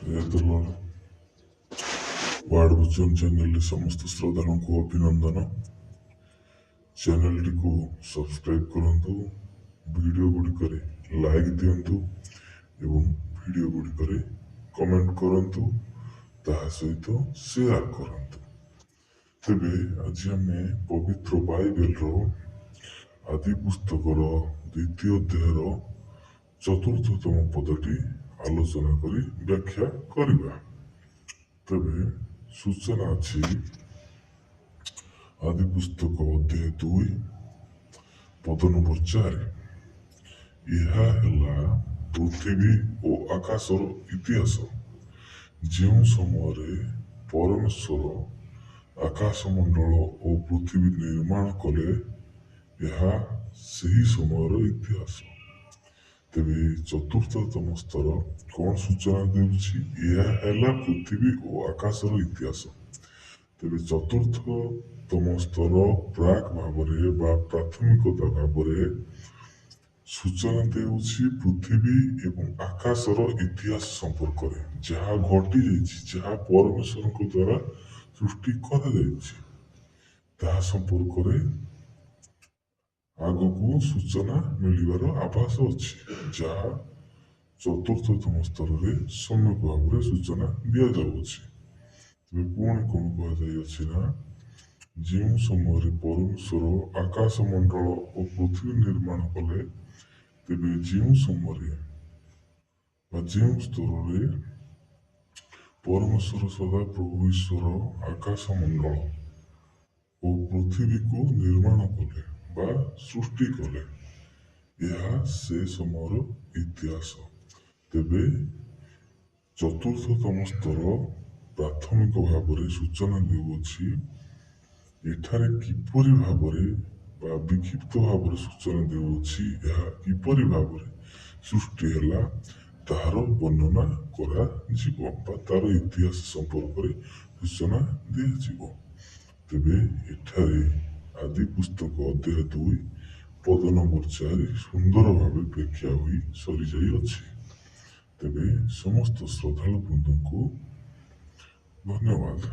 Praise the Lord. Ward vision ଚ୍ୟାନେଲରେ ସମସ୍ତ ଶ୍ରଦ୍ଧାଳୁଙ୍କୁ ଅଭିନନ୍ଦନ। ଚ୍ୟାନେଲଟିକୁ ସବସ୍କ୍ରାଇବ୍ କରନ୍ତୁ, ଭିଡ଼ିଓ ଗୁଡ଼ିକରେ ଲାଇକ୍ ଦିଅନ୍ତୁ ଏବଂ ଭିଡ଼ିଓ ଗୁଡ଼ିକରେ କମେଣ୍ଟ କରନ୍ତୁ, ତାହା ସହିତ ସେୟାର କରନ୍ତୁ। ତେବେ ଆଜି ଆମେ ପବିତ୍ର ବାଇବେଲର ଆଦି ପୁସ୍ତକର ଦ୍ୱିତୀୟ ଅଧ୍ୟାୟର ଚତୁର୍ଥତମ ପଦଟି ଆଲୋଚନା କରି ବ୍ୟାଖ୍ୟା କରିବା। ତେବେ ସୂଚନା ଅଛି ଆଦି ପୁସ୍ତକ ଅଧ୍ୟାୟ 2 ପଦ ନମ୍ବର 4, ଏହା ହେଲା ପୃଥିବୀ ଓ ଆକାଶର ଇତିହାସ, ଯେଉଁ ସମୟରେ ପରମେଶ୍ୱର ଆକାଶମଣ୍ଡଳ ଓ ପୃଥିବୀ ନିର୍ମାଣ କଲେ, ଏହା ସେହି ସମୟର ଇତିହାସ। ତେବେ ଚତୁର୍ଥତମ ସ୍ତର କ'ଣ ସୂଚନା ଦେଉଛି? ଏହା ହେଲା ପୃଥିବୀ ଓ ଆକାଶର ଇତିହାସ। ତେବେ ଚତୁର୍ଥତମ ସ୍ତର ପ୍ରାକ୍ ଭାବରେ ବା ପ୍ରାଥମିକତା ଭାବରେ ସୂଚନା ଦେଉଛି ପୃଥିବୀ ଏବଂ ଆକାଶର ଇତିହାସ ସମ୍ପର୍କରେ, ଯାହା ଘଟିଯାଇଛି, ଯାହା ପରମେଶ୍ୱରଙ୍କ ଦ୍ୱାରା ସୃଷ୍ଟି କରାଯାଇଛି ତାହା ସମ୍ପର୍କରେ ଆଗକୁ ସୂଚନା ମିଳିବାର ଆଭାସ ଅଛି, ଯାହା ଚତୁର୍ଥତମ ସ୍ତରରେ ସମ୍ୟକ ଭାବରେ ସୂଚନା ଦିଆଯାଉଅଛି। ତେବେ ପୁଣି କ'ଣ କୁହାଯାଇଅଛି ନା, ଯେଉଁ ସମୟରେ ପରମେଶ୍ୱର ଆକାଶମଣ୍ଡଳ ଓ ପୃଥିବୀ ନିର୍ମାଣ କଲେ, ତେବେ ଯେଉଁ ସମୟରେ ବା ଯେଉଁ ସ୍ତରରେ ପରମେଶ୍ୱର ସଦାପ୍ରଭୁ ଈଶ୍ୱର ଆକାଶମଣ୍ଡଳ ଓ ପୃଥିବୀକୁ ନିର୍ମାଣ କଲେ ବା ସୃଷ୍ଟି କଲେ, ଏହା ସେ ସମୟର ଇତିହାସ। ତେବେ ଚତୁର୍ଥତମ ସ୍ତର ପ୍ରାଥମିକ ଭାବରେ ସୂଚନା ଦେଉଅଛି, ଏଠାରେ କିପରି ଭାବରେ ବା ବିକ୍ଷିପ୍ତ ଭାବରେ ସୂଚନା ଦେଉଅଛି, ଏହା କିପରି ଭାବରେ ସୃଷ୍ଟି ହେଲା ତାହାର ବର୍ଣ୍ଣନା କରାଯିବ ବା ତାର ଇତିହାସ ସମ୍ପର୍କରେ ସୂଚନା ଦିଆଯିବ। ତେବେ ଏଠାରେ ଆଦି ପୁସ୍ତକ ଅଧ୍ୟାୟ 2 ପଦ ନମ୍ବର 4 ସୁନ୍ଦର ଭାବେ ବ୍ୟାଖ୍ୟା ହୋଇ ସରିଯାଇଅଛି। ତେବେ ସମସ୍ତ ଶ୍ରଦ୍ଧାଳୁ ବୃନ୍ଦଙ୍କୁ ଧନ୍ୟବାଦ।